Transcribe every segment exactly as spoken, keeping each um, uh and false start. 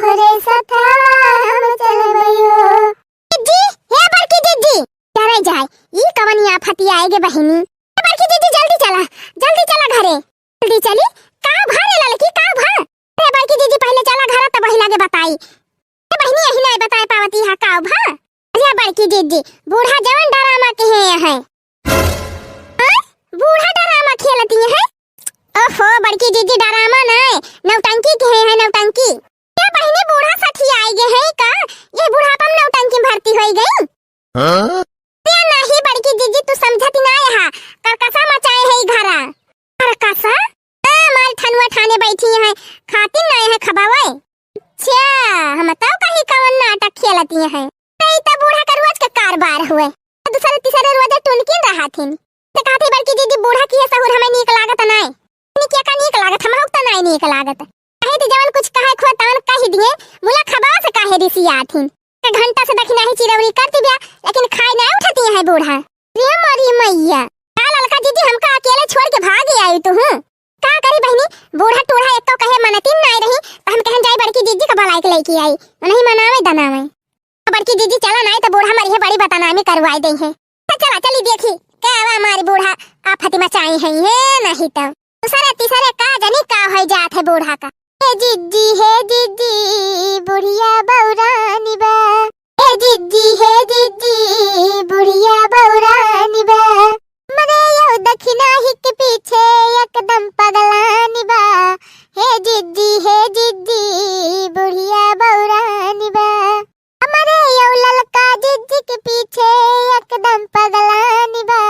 तोहरे सथवा हम चलबयो। जिज्जी, हे बड़की जिज्जी, डरे जाए, ई कवन आफत आए गे बहिनी। हे बड़की जिज्जी, जल्दी चला, जल्दी चला घरे। जल्दी चली, का भा रे ललकी, का भा? अरे बड़की जिज्जी, पहिले चला घरे, तब वही लागे बताई। ए बहिनी, यही नाई बताए पावती है का भा? अरे बड़की जिज्जी, बूढ़ा जवन डरामा किहे है। हाँ? बूढ़ा डरामा खेलती है? ओहो, बड़की जिज्जी डरामा नाई, नौटंकी किहे है, नौटंकी। ए बहिनी, बूढ़ा सठियाई गे है का? ये बुढ़ापा में नौटंकी में भर्ती होई गई? हाँ? ए नाही बड़की जिज्जी, तू समझती नाई हा, करकसा मचाए है ई घरा। करकसा? ए, माल ठनुआ ठाने बैठी है, खाती नाई है खबावे। अच्छा, हम तउ कही कवन नाटक खेलती है। तई त बूढ़ा का रोज के कारबार हुए। दूसरे तीसरे रोज टुनकिन रहा थिन। त कहती बड़की जिज्जी, बूढ़ा किहे सहूर हमें नीक लागत नाई। नीक का नीक लागत, हम हुक त नाई नीक लागत। कहे ती जवन कुछ कहे खो तवन कह दिए, मुला खबावे से काहे रिसियाथिन। एक घंटा से दखिनाही चिरौरी करती बिया, लेकिन खाए नाई उठती है बूढ़ा। रे मोरी मैया, का ललका जिज्जी हमका अकेले छोड़ के भाग आई तू हूँ? का करी बहिनी, बूढ़ा टूढ़ा एक तो कहे मनतिन नाई रही, त हम कहन जाई बड़की जिज्जी का बलाई के लेके आई, उन्हीं मनावे दनावे। बड़की जिज्जी चला नाई त बूढ़ा मरिहे बड़ी बतनामी करवाई दे है। त चला चली देखी, का आवा हमारी बूढ़ा आफत मचाई है, है नहीं त। दूसरे तीसरे का जनी का होई जात है बूढ़ा का। हे जिज्जी, हे जिज्जी, बुढ़िया बौरानी बा। हे जिज्जी, हे जिज्जी, बुढ़िया बौरानी बा। मरे यो दखिनाही के पीछे एकदम पगलानी बा। हे जिज्जी, हे जिज्जी, बुढ़िया बौरानी बा। हमरे यौ ललका जिज्जी के पीछे एकदम पगलानी बा।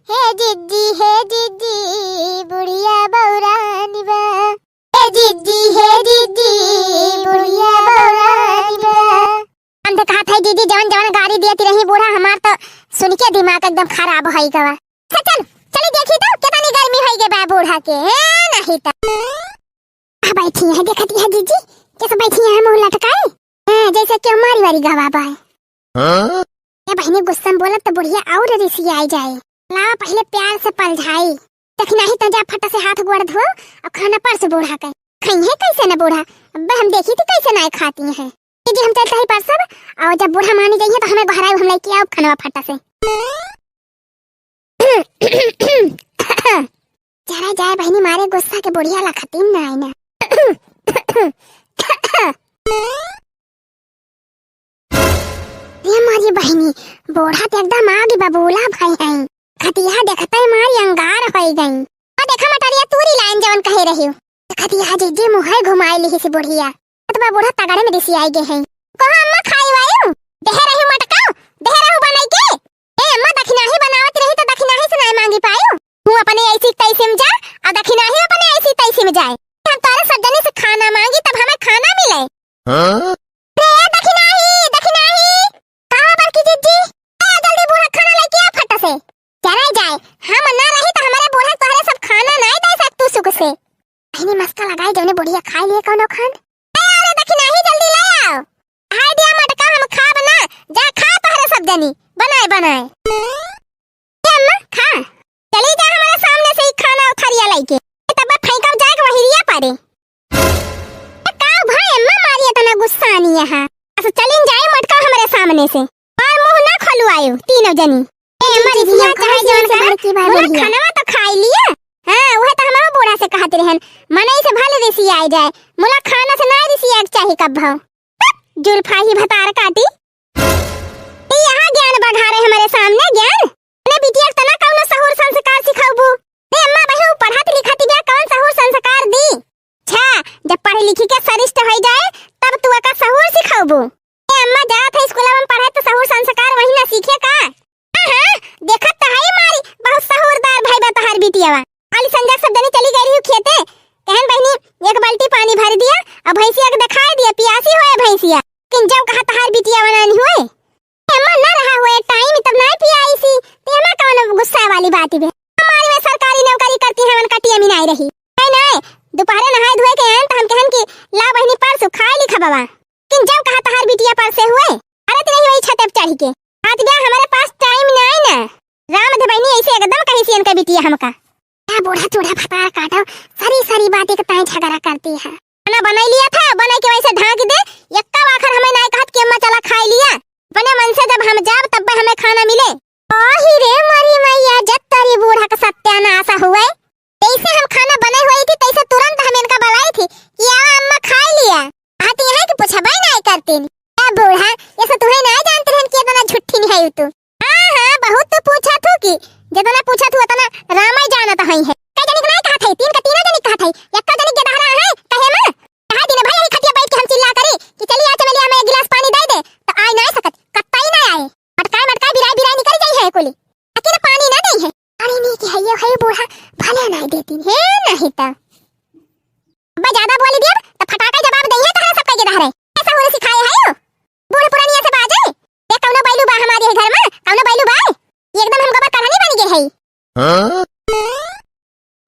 हे जिज्जी, हे जिज्जी, बुढ़िया बौरानी बा। हे जिज्जी, हे जिज्जी, बुढ़िया बौरानी बा। हम तो कहत है जिज्जी, जवन जवन गारी देती रही बूढ़ा, हमार तो सुन के दिमाग एकदम खराब होई गवा। अच्छा चल, चली देखी तो कितनी गर्मी होई गे बा बूढ़ा के, हैं, नहीं तो। आ बैठी है, देखती है जिज्जी, कैसे बैठी है मुंह लटकाए, हैं, जैसे क्यों मारी वारी गवा बा। हाँ? ए बहिनी, गुस्सा में बोलब त बुढ़िया और रिसियाई जाए। लावा पहिले प्यार से पलझाई। दखिनाही त जा फटा से हाथ गोड़ धो और खाना परस बूढ़ा के। खइहे कैसे न बूढ़ा? अब्बे हम देखी थी कैसे नाई खाती हैं। दीदी हम चलते ही परसब और जब बूढ़ा मानी जाइए तो हमें बहराई हम लेके आओ खाना फटा से। जरा जाए बहिनी, मारे गुस्सा के बुढ़िया लखतीन नाई ना। ये मारी बहिनी, बूढ़ा त एकदम आगी बबूला भई हैं। खतिया देखते मारी अंगार होई गई। और देखा मटरिया तूरी लाइन जवन कहे रही। खतिया जिज्जी मुँहे घुमाई लिहिस बुढ़िया। त बा बूढ़ा तगड़े में रिसियाई गे हैं। कहो अम्मा खाई वायु? देहे रहू मटका, देहे रहू बनाई के। ए अम्मा, दखिनाही बनावत रही त दखिनाही से नाई मांगी पायु। तू अपने ऐसी तैसी में जा, और दखिनाही अपने ऐसी तैसी में जाए। हम तोरे सब जने से खाना मांगी तब हमें खाना मिले। हाँ? रे दखिनाही, दखिनाही। का बड़की जिज्जी? ए जल्दी बूढ़ा खाना लेके आ फट से। चला जाए, हम ना रही त हमारे बूढ़ा तोहरे सब खाना नाई दे सकतू सुख से। बहिनी मस्का लगाई जौने बुढ़िया खाई लिए कौनो खान। ए अरे दखिनाही जल्दी ले आओ। हाय दिया मटका हम खाब ना, जा खा तोहरे सब जनी, बनाए बनाए। ए अम्मा खा, चली जा हमारे सामने से ही खाना उथरिया लेके। ए तब फेंकब जाए के वहिरिया पड़े। ए का भाई अम्मा मारी इतना गुस्सा नहीं है। अच्छा चलिन जाए मटका हमारे सामने से। और मुंह ना खोलवायो तीनों जनी। ए अम्मा रिसिया चाहे जवन कहे, मुला खानवा तो खाई लिया। हाँ, वह तो हमारे बूढ़ा से कहत रहन, मनई से भले रिसियाई जाए, मुला खाना से ना रिसिया के चाही कब भाव। जुल्फा ही भतार काटी। ई यहाँ ज्ञान बघारे हमारे सामने ज्ञान। अपने बिटिया के तना कौनो सहूर संस्कार सिखाबू। ए अम्मा बहू पढ़त लिखत बिया कौन सहूर संस्कार दी? अच्छा, जब पढ़ लिखी के सरिष्ठ होई जाए तब तू एका सहूर सिखाबू। ए अम्मा जात है स्कूल में पढ़े तो सहूर संस्कार वही ना सीखे का? हाँ, हाँ, देखत तो है मारी, बहुत सहूरदार भाई बा तोहार बिटियावा। आली संजय सब जनी चली गई रही खेते, कहन बहिनी एक बाल्टी पानी भर दिया और भैंसिया के दिखाई दिया, पियासी होए भैंसिया। किन जब कहा तोहार बिटियावा नानी होए। ए अम्मा ना रहा हुए टाइम तब ना पियाई सी, ते अम्मा कौन गुस्सा वाली बात बे? हमारी में सरकारी नौकरी करती है, मन कटिया में नाई रही। नहीं, नहीं, दोपहरे नहाए धोए के आयन तो हम कहन कि ला बहिनी परसु खाए लिखा बाबा। किन जब कहा तोहार बिटिया परसे हुए, अरे तेरे वही छते पे चढ़ के। आज गया हमारे पास टाइम नहीं ना। राम दे बहिनी ऐसे एकदम कही सी इनका बिटिया हमका। क्या बूढ़ा चूढ़ा भतार काटो, सारी सारी बातें के ताई झगड़ा करती है। खाना बनाई लिया था, बनाई के वैसे ढांक दे, जेतना पूछत हू, ओतना रामई जानत हई है। कई जनिक नाई कहत हई, तीन का तीनों जनिक कहत हई, एक्का जनिक गेदहरा है, कहे में। कहा दिन भर यही खटिया बैठ के हम चिल्ला करी कि चली आ चमेलिया, हमें एक गिलास पानी दे दे, तो आए नाई सकत, कत्ता ही ना आए। मटकाए मटकाए बिराए बिराए निकल जाई है कुली। लेकिन पानी ना दे है। पानी नहीं की है, ये है बूढ़ा, भले नाई देती है, नहीं तो। अब्बा ज्यादा बोली दिया, तो फटाका जवाब दे है, तहरा सबका गेदहरे। ऐसा होने सिखाए है यो। बूढ़ पुरानिया से बाजे। देख, कौनो बैलू बा हमारे घर में, कौनो बैलू बा? ये एकदम हम गोबर कढ़नी बन गए है। हाँ?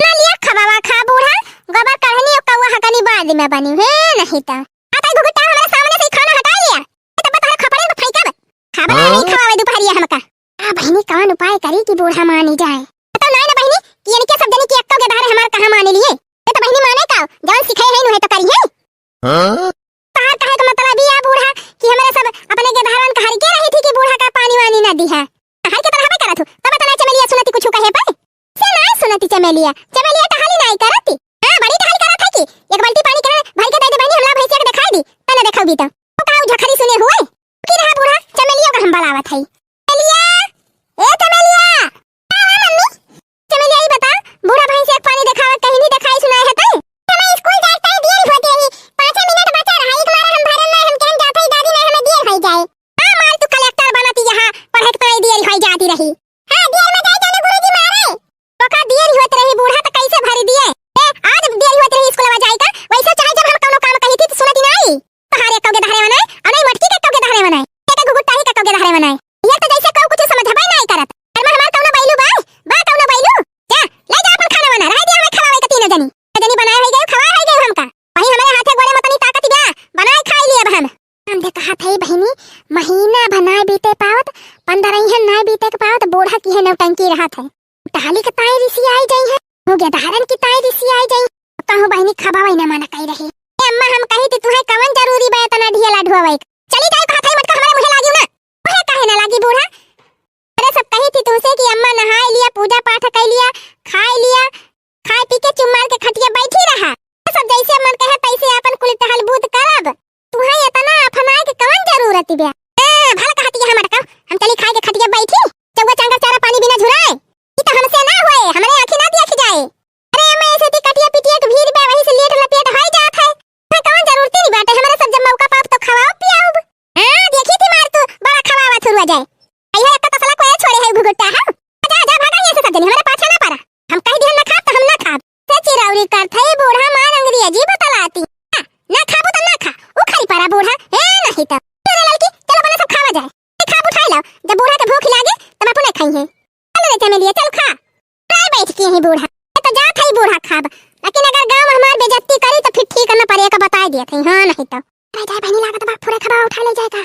ना लिया खबावा खा बूढ़ा, गोबर कढ़नी और कौआ हकनी बाद में बनी है, नहीं तो। आ ताई घुघुटा हमारे सामने से ही खाना हटा लिया। ये तो बता खपड़े में फेंका बे। खाबा नहीं खवावे दोपहरिया हमका। आ बहिनी, कौन उपाय करी कि बूढ़ा मानी जाए? तो नहीं ना बहिनी, कि इनके सब जनी की एक्को गेदहरे हमार कहाँ माने लिए। ये तो बहिनी माने का, जौन सिखाए है, नुहे तो करी है। हाँ? तहार कहे के मतलब ई है बूढ़ा कि हमरे सब अपने गेदहरवन का हर के रही थी कि बूढ़ा का पानी वानी ना दिहा। हर के तरह हमें करत हो, तब इतना चमेलिया सुनती कुछ कहे पे? से ना सुनती चमेलिया, चमेलिया टहली नाई करती। हाँ, बड़ी टहल करत है कि एक बाल्टी पानी कहे भर के दे दे बहिनी, हमला भैंसिया के दिखाई दी, तने देखौगी तो। तो का उ झखरी सुने हुए? कि रहा बूढ़ा, चमेलिया का हम बलावत है। चमेलिया, ए चमेलिया, का हुआ मम्मी? चमेलिया, ई बता, बूढ़ा भैंस एक पानी देखावे कहीं नहीं देखाई सुनाए है तै? हमें स्कूल जाए तय देर होते ही, पाँचे मिनट बचा रहा, एक मारे हम भरन ना, हम कहन जाते ही दादी ने हमें देर हो जाए। हाँ, माल तू कलेक्टर बनती यहाँ, पढ़े के तय देर हो जाती रही। हाँ, देर में जाए जाने गुरुजी मारे। तो का देर होत रही बूढ़ा तो कैसे भर दिए? ए, आज देर होत रही स्कूल में जाए का, वैसे चाहे जब हम कौनो काम कही थी तो सुनती नहीं। तोहार एक्को गेदहरे बनाए, अरे मटकी के एक्को गेदहरे बनाए, एक घुघुटाही के एक्को गेदहरे बनाए। ये तो जैसे कऊ कुछ समझबे नहीं करत। घर में हमार कौनो बैलू बा? बा कौनो बैलू? जा, ले जा अपन खाना बना, रह दिया हमें खवावे के तीनों जनी। जनी बनाए होई गए, खवाए होई गए हमका। वही हमारे हाथे गोड़े में तनी ताकत बा, बनाए खाई लिए अब हम। हम दे कहा थे बहिनी, महीना भर नाय बीते पावत, पंद्रह ही नाय बीते के पावत, बूढ़ा की है नौटंकी रहत है। टहली के ताई रिसी आई जाई है, मुँह गेदहरन की ताई रिसी आई जाई। कहूँ बहिनी खबावे न मना कही रही। ए अम्मा, हम कही थी तुहे कवन जरूरी बा इतना ढियला ढुआवे के? चली जाए कहा थाई मटका हमारे मुँहे लागियो ना। ओहे काहे ना लागी बूढ़ा? अरे सब कही थी तुमसे कि अम्मा नहाए लिया, पूजा पाठ कर लिया, खाए लिया, खाए पी के चुप मार के खटिया बैठी रहा। सब जैसे मन कहे तैसे अपन कुल टहल बूत करब। तुहे इतना अफनाए के कवन जरूरत बा? ए, भला कहती है मटका, हम चली खाए के खटिया बैठी, चौवा चांगर चारा पानी बिना झुराए। ई तो हमसे ना होए, हमरे आँखी ना देख जाए। अरे अम्मा, ऐसे ती कटिया पिटिया के भीड़ बा, वही से लेट लपेट होई जात है। हाँ, कवन जरूरत नहीं बाटे, हमरे सब जब मौका पाप तो खवाओ पियाओ। हाँ, देखी थी मार तू, बड़ा खवावा थुरुआ जाए। अइहो एक तसला कोई छोड़े है घुघुट्टा है। जा, जा, भागा यहाँ से सब जनी, हमारे पाछे ना पड़ा। हम कह दिहन ना खाब तो हम ना खाब। से चिरौरी करत है बूढ़ा मार अंग्रेजी बतलाती। हाँ, ना खाबू तो ना खा, उखड़ी पड़ा बूढ़ा। ए नहीं तो। चलो ललकी, चलो बना सब खावा जाए। ए, खाब उठाई लाओ, जब बूढ़ा के भूख लागे तब अपने खाई है। चलो रे चमेलिया, चल खा। काय बैठ के ही बूढ़ा, ये तो जात है बूढ़ा खाब, लेकिन अगर गाँव में हमार बेइज्जती करी तो फिर ठीक न पड़े, का बताई दिया था, हाँ नहीं तो। अरे जाए बहनी, लागत बा थोड़े खबा उठा ले जाए का।